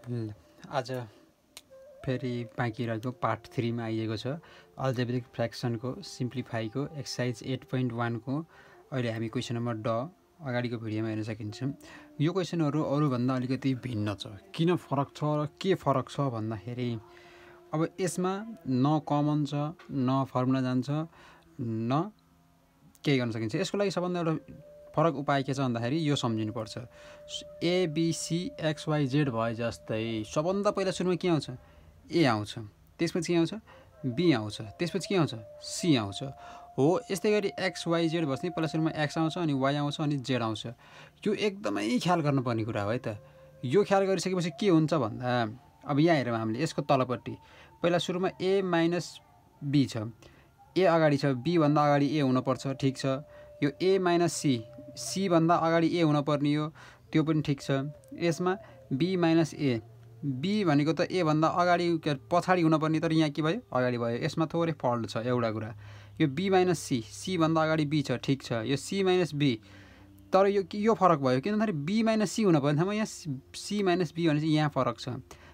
आज फेरि बाँकी रहेको पार्ट 3 मा आइएको छ अल्जेब्रिक फ्र्याक्सनको सिम्प्लिफाईको एक्सरसाइज 8.1 को अहिले हामी क्वेसन नम्बर ड अगाडिको भिडियोमा हेर्न सकिन्छ। यो क्वेसनहरू अरूभन्दा अलिकति भिन्न छ। किन फरक छ र के फरक छ भन्दाखेरि अब यसमा न कमन छ, न फर्मुला जान्छ, न केही गर्न सकिन्छ। यसको लागि सबभन्दा एउटा फरक उपाय के छ भन्दाखेरि यो सम्झिनुपर्छ। एबिसी एक्सवाइजेड भए जस्तै सबभन्दा पहिला सुरुमा के आउँछ? ए आउँछ, त्यसपछि के आउँछ? बी आउँछ, त्यसपछि के आउँछ? सी आउँछ। हो यस्तै गरी एक्सवाइजेड बस्ने पहिला सुरुमा एक्स आउँछ, अनि वाइ आउँछ, अनि जेड आउँछ। यो एकदमै ख्याल गर्नुपर्ने कुरा हो है त। यो ख्याल गरिसकेपछि के हुन्छ भन्दा अब यहाँ हेरौँ हामीले यसको तलपट्टि पहिला सुरुमा ए माइनस बी छ। ए अगाडि छ, बी भन्दा अगाडि ए हुनुपर्छ, ठिक छ। यो ए माइनस सी, सी भन्दा अगाडि ए हुनुपर्ने हो, त्यो पनि ठिक छ। यसमा बी माइनस ए, बी भनेको त ए भन्दा अगाडि पछाडि हुनुपर्ने, तर यहाँ के भयो? अगाडि भयो। यसमा थोरै फल्ट छ एउटा कुरा। यो बी माइनस सी, सी भन्दा अगाडि बी छ, ठिक छ। यो सी माइनस बी, तर यो फरक भयो किन भन्दाखेरि बी माइनस सी हुनुपर्ने ठाउँमा यहाँ सी माइनस बी भनेपछि यहाँ फरक छ।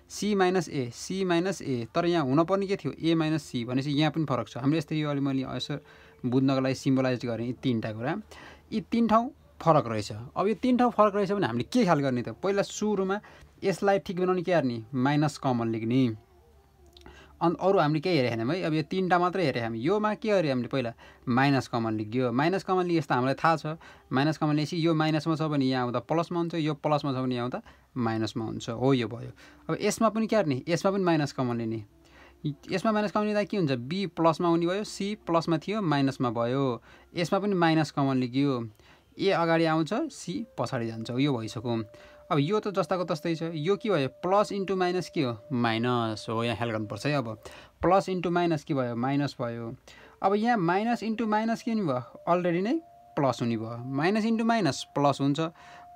सी माइनस ए, सी माइनस ए, तर यहाँ हुनुपर्ने के थियो? ए माइनस सी भनेपछि यहाँ पनि फरक छ। हामीले यस्तै यो अलि मैले यसो बुझ्नको लागि सिम्बलाइज गरेँ यी तीनवटा कुरा। यी तीन ठाउँ फरक रहेछ। अब यो तीन ठाउँ फरक रहेछ भने हामीले के ख्याल गर्ने त? पहिला सुरुमा यसलाई ठिक बनाउने के गर्ने? माइनस कमन लेख्ने। अनि अरू हामीले केही हेरेको छैनौँ है। अब यो तीनवटा मात्रै हेरेँ हामी। योमा के गऱ्यो हामीले? पहिला माइनस कमन लिग्यो। माइनस कमन लिए यस्तो हामीलाई थाहा छ। माइनस कमन लिएपछि यो माइनसमा छ भने यहाँ आउँदा प्लसमा हुन्छ, यो प्लसमा छ भने यहाँ आउँदा माइनसमा हुन्छ। हो यो भयो। अब यसमा पनि के गर्ने? यसमा पनि माइनस कमन लिने। यसमा माइनस कमन लिँदा के हुन्छ? बी प्लसमा हुने भयो, सी प्लसमा थियो माइनसमा भयो। यसमा पनि माइनस कमन लिग्यो। ए अगाडि आउँछ, सी पछाडि जान्छ। यो भइसक्यो। अब यो त जस्ताको तस्तै छ। यो के भयो? प्लस इन्टु माइनस के हो? माइनस हो। यहाँ ख्याल गर्नुपर्छ है। अब प्लस इन्टु माइनस के भयो? माइनस भयो। अब यहाँ माइनस इन्टु माइनस के हुने भयो? अलरेडी नै प्लस हुने भयो। माइनस इन्टु माइनस प्लस हुन्छ।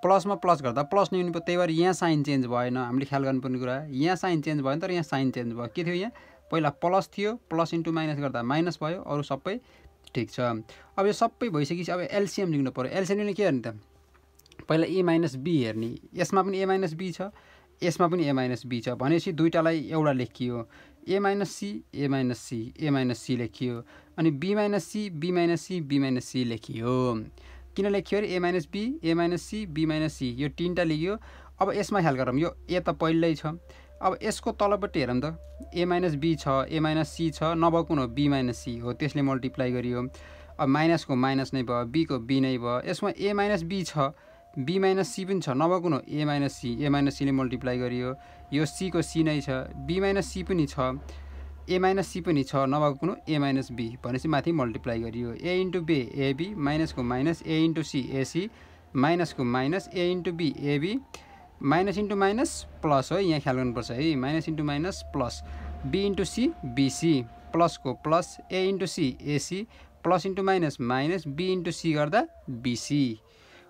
प्लसमा प्लस गर्दा प्लस नै हुने भयो। त्यही भएर यहाँ साइन चेन्ज भएन। हामीले ख्याल गर्नुपर्ने कुरा यहाँ साइन चेन्ज भएन, तर यहाँ साइन चेन्ज भयो। के थियो? यहाँ पहिला प्लस थियो, प्लस इन्टु माइनस गर्दा माइनस भयो। अरू सबै ठिक छ। अब यो सबै भइसकेपछि अब एलसिएम लेख्नु पर्यो। एलसिएम लेख्ने के गर्ने त? पहिला ए माइनस बी हेर्ने। यसमा पनि ए माइनस बी छ, यसमा पनि ए माइनस बी छ भनेपछि दुईवटालाई एउटा लेखियो। A minus C, A minus C, A minus C लेखियो। अनि B minus C, B minus C, B minus C लेखियो। किन लेखियो अरे? A minus B, A minus C, B minus C, यो तीनवटा लेखियो। अब यसमा ख्याल गरौँ। यो ए त पहिल्यै छ। अब यसको तलपट्टि हेरौँ त। ए माइनस बी छ, ए माइनस सी छ, नभएको कुन हो? बी माइनस सी हो। त्यसले मल्टिप्लाई गरियो। अब माइनसको माइनस नै भयो, बीको बी नै भयो। यसमा ए माइनस बी छ, बी माइनस सी पनि छ, नभएको कुन हो? ए minus C, A minus सीले multiply गरियो। यो सीको सी नै छ, बी माइनस सी पनि छ, ए माइनस सी पनि छ, नभएको कुन हो? ए माइनस बी भनेपछि माथि मल्टिप्लाई गरियो। ए इन्टु बी एबी, माइनसको minus, A into C AC, माइनसको minus, A into B AB, minus into minus plus हो। यहाँ ख्याल गर्नुपर्छ है। Minus into minus plus, B into C BC, प्लसको plus, A into C AC, plus into minus minus, B into C गर्दा BC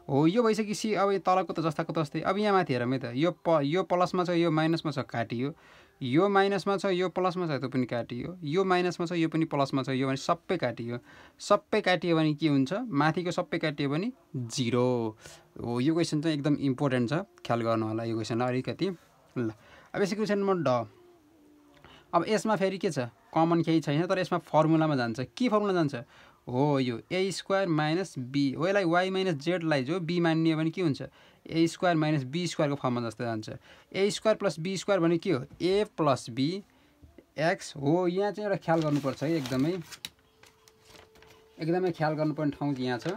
हो। यो भइसकेपछि अब तलको त जस्ताको तस्तै। अब यहाँ माथि हेरौँ है त। यो प्लसमा छ, यो माइनसमा छ, काटियो। यो माइनसमा छ, यो प्लसमा छ, त्यो पनि काटियो। यो माइनसमा छ, यो पनि प्लसमा छ, यो भने सबै काटियो। सबै काटियो भने के हुन्छ? माथिको सबै काटियो भने 0 हो। यो क्वेसन चाहिँ एकदम इम्पोर्टेन्ट छ, ख्याल गर्नु होला यो क्वेसनलाई अलिकति। ल अब यसको क्वेसन नम्बर ड। अब यसमा फेरि के छ? कमन केही छैन, तर यसमा फर्मुलामा जान्छ। के फर्मुला जान्छ? हो यो ए स्क्वायर माइनस बी हो। यसलाई वाइ माइनस जेडलाई जो बी मान्ने भने के हुन्छ? ए स्क्वायर माइनस बी स्क्वायरको फर्ममा जस्तो जान्छ। ए स्क्वायर प्लस बी स्क्वायर भने के हो? ए प्लस बी एक्स हो। यहाँ चाहिँ एउटा ख्याल गर्नुपर्छ है। एकदमै ख्याल गर्नुपर्ने ठाउँ यहाँ छ।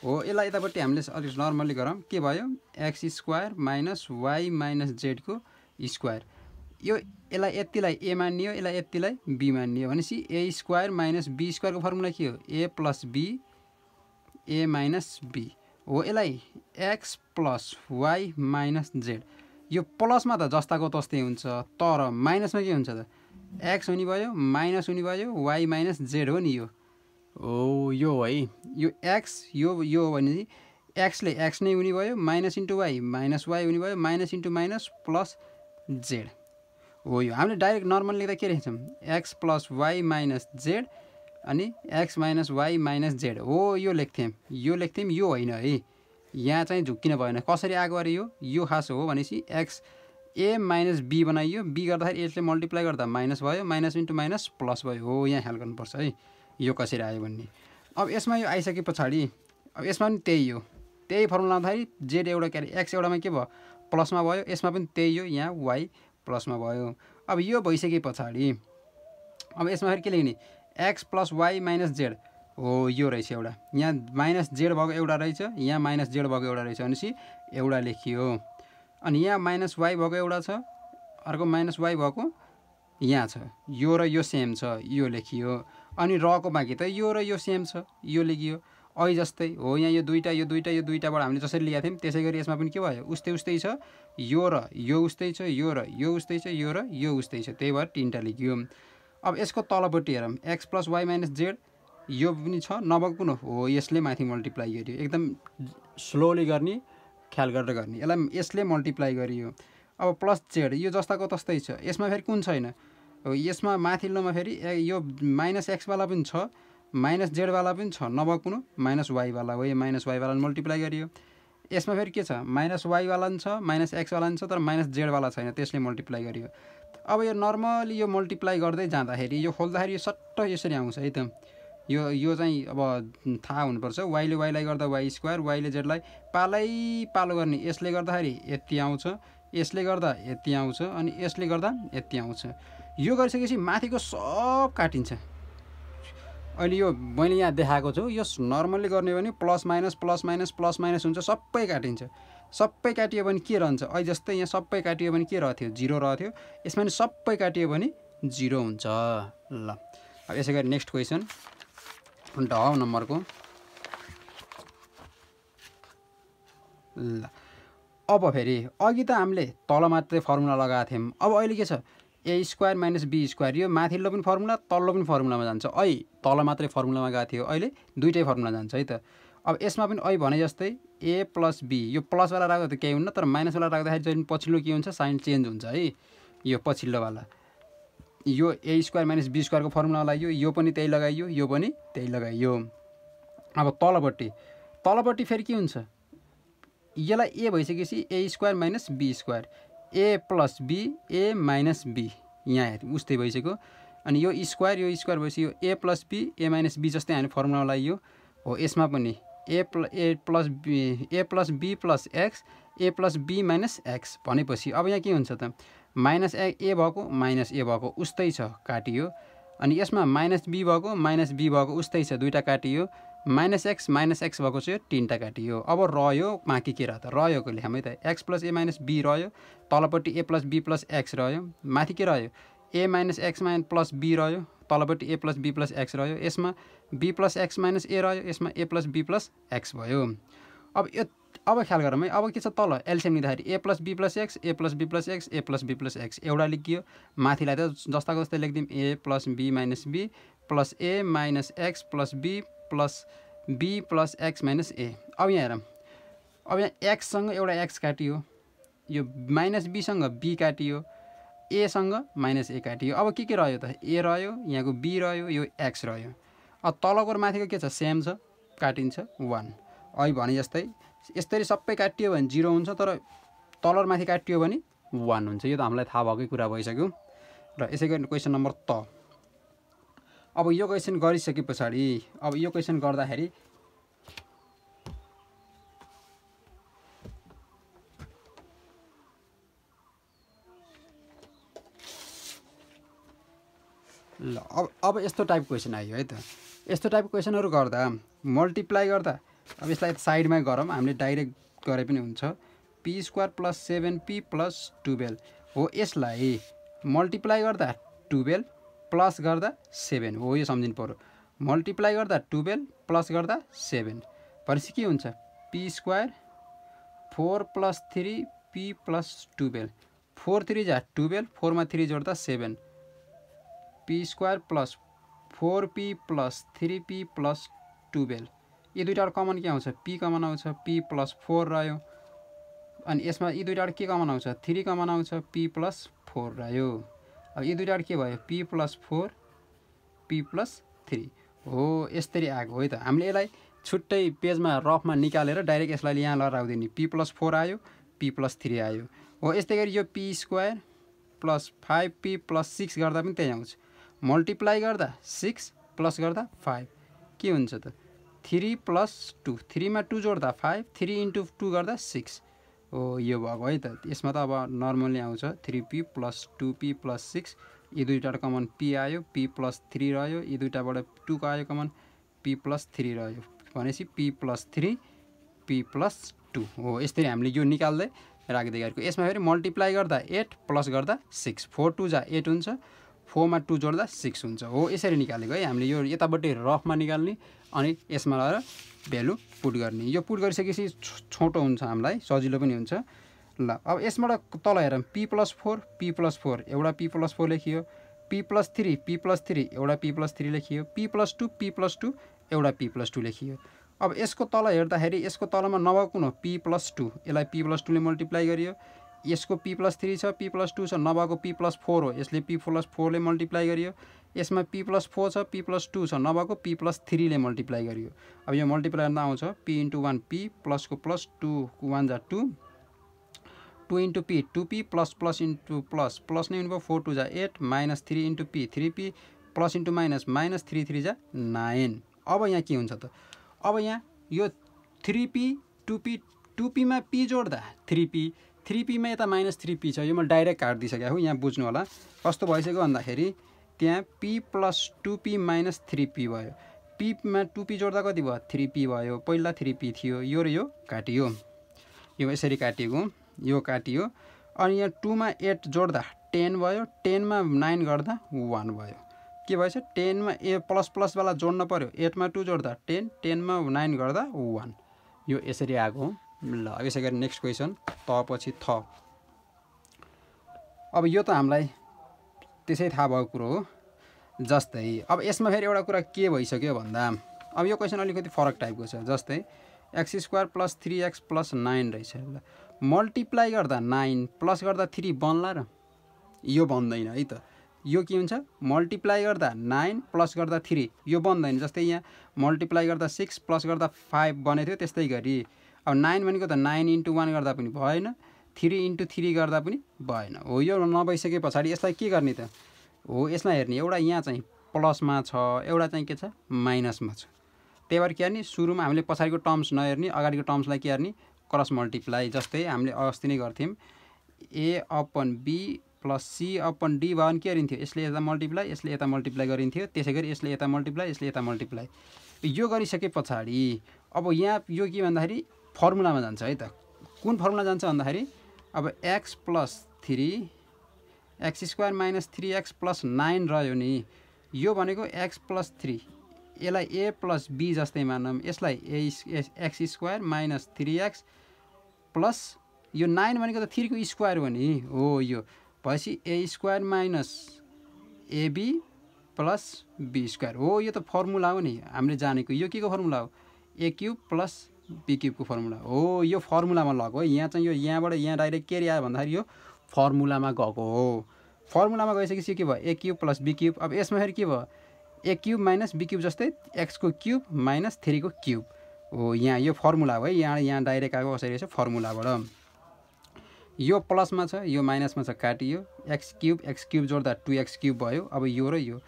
हो यसलाई यतापट्टि हामीले अलिक नर्मली गरौँ। के भयो? X square minus Y minus जेडको स्क्वायर। यसलाई यतिलाई ए मान्ने हो, यसलाई यतिलाई बी मान्ने हो भनेपछि ए स्क्वायर माइनस बी स्क्वायरको फर्मुला के हो? A plus B, A minus B हो। यसलाई X plus Y minus Z. यो प्लसमा त जस्ताको तस्तै हुन्छ, तर माइनसमा के हुन्छ त? एक्स हुने भयो, माइनस हुने भयो, वाइ माइनस जेड हो नि यो। हो यो है। यो एक्स यो हो भने एक्सले एक्स नै हुने भयो, minus into Y minus Y हुने भयो, minus into minus plus Z हो। यो हामीले डाइरेक्ट नर्मल लेख्दा के लेख्छौँ? X plus Y minus Z अनि X minus Y minus Z हो। यो लेख्थ्यौँ, यो होइन है। यहाँ चाहिँ झुक्किन भएन। कसरी आएको अरे? यो खास हो भनेपछि एक्स ए माइनस बी बनाइयो, बी गर्दाखेरि यसले मल्टिप्लाई गर्दा माइनस भयो, माइनस इन्टु माइनस प्लस भयो। हो यहाँ ख्याल गर्नुपर्छ है यो कसरी आयो भन्ने। अब यसमा यो आइसके पछाडि अब यसमा पनि त्यही हो, त्यही फर्मुला आउँदाखेरि जेड एउटा के अरे एक्स एउटामा के भयो प्लसमा भयो, यसमा पनि त्यही हो यहाँ वाइ प्लसमा भयो। अब यो भइसके पछाडि अब यसमा फेरि के लेख्ने x plus Y minus Z. हो यो रहेछ एउटा, यहाँ माइनस जेड भएको एउटा रहेछ, यहाँ माइनस जेड भएको एउटा रहेछ भनेपछि एउटा लेखियो। अनि यहाँ माइनस वाइ भएको एउटा छ, अर्को माइनस वाइ भएको यहाँ छ, यो र यो सेम छ यो लेखियो। अनि रको बाँकी त यो र यो सेम छ यो लेखियो। ऐ जस्तै हो यहाँ यो दुईटाबाट हामीले जसरी लिएको थियौँ त्यसै गरी यसमा पनि के भयो उस्तै छ, यो र यो उस्तै छ, यो र यो उस्तै छ, यो र यो उस्तै छ, त्यही भएर 3टा लेखियो। अब यसको तलपट्टि हेरौँ x plus Y minus Z, यो पनि छ नभएको कुन हो यसले माथि मल्टिप्लाई गरियो। एकदम स्लोली गर्ने, ख्याल गरेर गर्ने, यसलाई यसले मल्टिप्लाई गरियो। अब प्लस जेड यो जस्ताको तस्तै छ, यसमा फेरि कुन छैन, यसमा माथिल्लोमा फेरि यो माइनस एक्सवाला पनि छ, माइनस जेडवाला पनि छ, नभएको कुन माइनस वाइवाला हो, यो माइनस वाइवाला मल्टिप्लाई गरियो। यसमा फेरि के छ माइनस वाइवाला पनि छ, माइनस एक्सवाला पनि छ, तर माइनस जेडवाला छैन त्यसले मल्टिप्लाई गरियो। अब यो नर्मली यो मल्टिप्लाई गर्दै जाँदाखेरि यो खोल्दाखेरि यो सट्ट यसरी आउँछ है त। यो चाहिँ अब थाहा हुनुपर्छ, वाइले वाइलाई गर्दा वाइ स्क्वायर, वाइले जेडलाई पालो गर्ने, यसले गर्दाखेरि यति आउँछ, यसले गर्दा यति आउँछ, अनि यसले गर्दा यति आउँछ। यो गरिसकेपछि माथिको सब काटिन्छ। अहिले यो मैले यहाँ देखाएको छु, यो नर्मली गर्ने हो भने plus minus plus minus plus minus हुन्छ, सबै काटिन्छ। सबै काटियो भने के रहन्छ, अहिले जस्तै यहाँ सबै काटियो भने के रहथ्यो 0 रहथ्यो, यसमा पनि सबै काटियो भने 0 हुन्छ। ल अब यसै गरी नेक्स्ट क्वेसन ड नम्बरको। ल अब फेरि अघि त हामीले तल मात्रै फर्मुला लगाएको थियौँ, अब अहिले के छ ए स्क्वायर माइनस बी स्क्वायर, यो माथिल्लो पनि फर्मुला तल्लो पनि फर्मुलामा जान्छ। तल मात्रै फर्मुलामा गएको थियो, अहिले दुइटै फर्मुला जान्छ है त। अब यसमा पनि भने जस्तै ए प्लस बी, यो प्लसवाला राख्दा त केही हुन्न, तर माइनसवाला राख्दाखेरि चाहिँ पछिल्लो के हुन्छ साइन चेन्ज हुन्छ है, यो पछिल्लोवाला। यो ए स्क्वायर माइनस बी स्क्वायरको फर्मुला लगाइयो, यो पनि त्यही लगाइयो, यो पनि त्यही लगाइयो। अब तलपट्टि फेरि के हुन्छ, यसलाई ए भइसकेपछि A square minus B square, A plus B A minus B, यहाँ उस्तै भइसक्यो। अनि यो स्क्वायर भएपछि यो A plus B A minus B जस्तै हामी फर्मुला लगाइयो। हो यसमा पनि A plus B plus X A plus B minus X भनेपछि अब यहाँ के हुन्छ त माइनस ए भएको उस्तै छ काटियो। अनि यसमा माइनस बी भएको उस्तै छ, दुईवटा काटियो। माइनस एक्स भएको चाहिँ 3टा काटियो। अब रह्यो बाँकी के रह्यो त, रहेको लेखाम है त, X plus A minus B रह्यो, तलपट्टि A plus B plus X रह्यो, माथि के रह्यो A minus X plus B रह्यो, तलपट्टि A plus B plus X रह्यो, यसमा B plus X minus A रह्यो, यसमा A plus B plus X भयो। अब ख्याल गरौँ है, अब के छ तल एलसिएम लिँदाखेरि A plus B plus X A plus B plus X A plus B plus X एउटा लेखियो। माथिलाई त जस्ताको जस्तै लेखिदिउँ A plus B minus B plus A minus X plus B plus X minus A. अब यहाँ हेरौँ, अब यहाँ एक्ससँग एउटा एक्स काटियो, यो माइनस बीसँग बी काटियो, एसँग माइनस ए काटियो। अब के रह्यो त ए रह्यो, यहाँको बी रह्यो, यो एक्स रह्यो। अब तलको र माथिको के छ सेम छ, काटिन्छ 1। अहिले भने जस्तै यसरी सबै काटियो भने 0 हुन्छ, तर तल र माथि काटियो भने 1 हुन्छ। यो त हामीलाई थाहा भएकै कुरा भइसक्यो। र यसै गरी क्वेसन नम्बर त। अब यो क्वेसन गरिसके पछाडि अब यो क्वेसन गर्दाखेरि ल अब यस्तो टाइप क्वेसन आयो है त। यस्तो टाइप क्वेसनहरू गर्दा मल्टिप्लाई गर्दा अब यसलाई साइडमा गरौँ, हामीले डाइरेक्ट गरे पनि हुन्छ। P square plus 7p plus 12 हो, यसलाई मल्टिप्लाई गर्दा 12 प्लस गर्दा 7 हो, यो सम्झिनु पर्यो। मल्टिप्लाई गर्दा 12 प्लस गर्दा 7 भनेपछि के हुन्छ P square 4 plus 3p plus 12, 4 3 जा 12, 4 मा 3 जोड्दा 7, P square plus 4p plus 3p plus 12। यी दुईवटा कमन के आउँछ p कमन आउँछ, p प्लस 4 रह्यो। अनि यसमा यी दुईवटा के कमन आउँछ 3 कमन आउँछ, p प्लस 4 रह्यो। अब यी दुईवटा के भयो p प्लस 4 p प्लस 3 हो, यसरी आएको है त। हामीले यसलाई छुट्टै पेजमा रफमा निकालेर डाइरेक्ट यसलाई यहाँ लगाएर राखिदिने, p प्लस 4 आयो p प्लस 3 आयो हो। यस्तै गरी यो P square plus 5p plus 6 गर्दा पनि त्यही आउँछ। मल्टिप्लाई गर्दा 6 प्लस गर्दा 5 के हुन्छ त 3 प्लस 2, 3 मा 2 जोड्दा 5, 3 इन्टु 2 गर्दा 6 हो। यो भएको है त। यसमा त अब नर्मली आउँछ 3p प्लस 2p प्लस 6, यी दुईवटा कमन p आयो, p प्लस 3 रह्यो, यी दुईवटाबाट 2 को आयो कमन, p प्लस 3 रह्यो भनेपछि p प्लस 3 p प्लस 2 हो। यसरी हामीले यो निकाल्दै राख्दै गरेको। यसमा फेरि मल्टिप्लाई गर्दा 8 प्लस गर्दा 6, 4 2 जा 8 हुन्छ, 4 मा 2 जोड्दा 6 हुन्छ हो। यसरी निकालेको है हामीले। यो यतापट्टि रफमा निकाल्ने अनि यसमा लगाएर भ्यालु पुट गर्ने। यो पुट गरिसकेपछि छोटो हुन्छ, हामीलाई सजिलो पनि हुन्छ। ल अब यसबाट तल हेरौँ p प्लस 4 एउटा p प्लस 4 लेखियो, p प्लस 3 एउटा p प्लस 3 लेखियो, p प्लस 2 एउटा p प्लस 2 लेखियो। अब यसको तल हेर्दाखेरि यसको तलमा नभएको कुन हो p प्लस 2, यसलाई p प्लस 2 ले मल्टिप्लाई गरियो। यसको p प्लस 3 छ, p प्लस 2 छ, नभएको p प्लस 4 हो, यसले p प्लस 4 ले मल्टिप्लाई गरियो। यसमा p प्लस 4 छ, p प्लस 2 छ, नभएको p प्लस 3 ले मल्टिप्लाई गरियो। अब यो मल्टिप्लाई गर्दा आउँछ p इन्टु 1 p प्लस को प्लस 2 1 जा 2, 2 into p 2p plus plus into plus, plus नै हुनुभयो 4 2 जा 8 minus 3 into p 3p plus into minus, minus 3 3 जा 9। अब यहाँ के हुन्छ त, अब यहाँ यो 3p 2p मा p जोड्दा 3p, 3p मा यता माइनस 3p छ, यो म डाइरेक्ट काटिदिइसकेको हो। यहाँ बुझ्नु होला कस्तो भइसक्यो भन्दाखेरि त्यहाँ p plus 2p minus 3p भयो। p मा 2p जोड्दा कति भयो 3p भयो, पहिला 3p थियो, यो र यो काटियो, यो यसरी काटिएको, यो काटियो। अनि यहाँ 2 मा 8 जोड्दा 10 भयो, 10 मा 9 गर्दा 1 भयो। के भएछ 10 मा ए प्लस प्लस वाला जोड्न पर्यो, 8 मा 2 जोड्दा 10, 10 मा 9 गर्दा 1, यो यसरी आएको। ल यसै गरी नेक्स्ट क्वेसन त पछि थ। अब यो त हामीलाई त्यसै थाहा भएको कुरो हो। जस्तै अब यसमा फेरि एउटा कुरा के भइसक्यो भन्दा, अब यो क्वेसन अलिकति फरक टाइपको छ। जस्तै x square plus 3x plus 9 रहेछ। ल मल्टिप्लाई गर्दा 9 प्लस गर्दा 3 बन्ला र, यो बन्दैन है त। यो के हुन्छ मल्टिप्लाई गर्दा 9 प्लस गर्दा 3, यो बन्दैन। जस्तै यहाँ मल्टिप्लाई गर्दा 6 प्लस गर्दा 5 बनेको थियो, त्यस्तै गरी अब 9 भनेको त 9 इन्टु 1 गर्दा पनि भएन, 3 इन्टु 3 गर्दा पनि भएन हो। यो नभइसके पछाडि यसलाई के गर्ने त हो, यसलाई हेर्ने एउटा यहाँ चाहिँ प्लसमा छ, एउटा चाहिँ के छ माइनसमा छ। त्यही भएर के गर्ने सुरुमा हामीले पछाडिको टर्म्स नहेर्ने, अगाडिको टर्म्सलाई के गर्ने क्रस मल्टिप्लाई। जस्तै हामीले अस्ति नै गर्थ्यौँ a upon b plus c upon d भयो भने के गरिन्थ्यो, यसले यता मल्टिप्लाई, यसले यता मल्टिप्लाई गरिन्थ्यो, त्यसै गरी यसले यता मल्टिप्लाई, यसले यता मल्टिप्लाई। यो गरिसके पछाडि अब यहाँ यो के भन्दाखेरि फर्मुलामा जान्छ है त। कुन फर्मुला जान्छ भन्दाखेरि अब x plus 3 x square minus 3x plus 9 रह्यो नि, यो भनेको x प्लस 3, यसलाई a प्लस b जस्तै मानौँ, यसलाई x square minus 3x plus यो 9 भनेको त 3 को स्क्वायर हो नि हो। यो भएपछि a square minus ab plus b square हो। यो त फर्मुला हो नि हामीले जानेको, यो के को फर्मुला हो a cube plus b cube को फर्मुला हो। यो फर्मुलामा लगेको है। यहाँ चाहिँ यो यहाँबाट यहाँ डाइरेक्ट के आयो भन्दाखेरि यो फर्मुलामा गएको हो। फर्मुलामा गइसकेपछि के भयो a cube plus b cube. अब यसमा फेरि के भयो a cube minus b cube, जस्तै x को क्यूब माइनस 3 को क्यूब हो। यहाँ यो फर्मुला हो है, यहाँ डाइरेक्ट आएको कसरी रहेछ फर्मुलाबाट। यो प्लसमा छ, यो माइनसमा छ, काटियो, x क्यूब जोड्दा 2x क्यूब भयो। अब यो र यो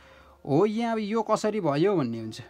हो। यहाँ अब यो कसरी भयो भन्ने हुन्छ।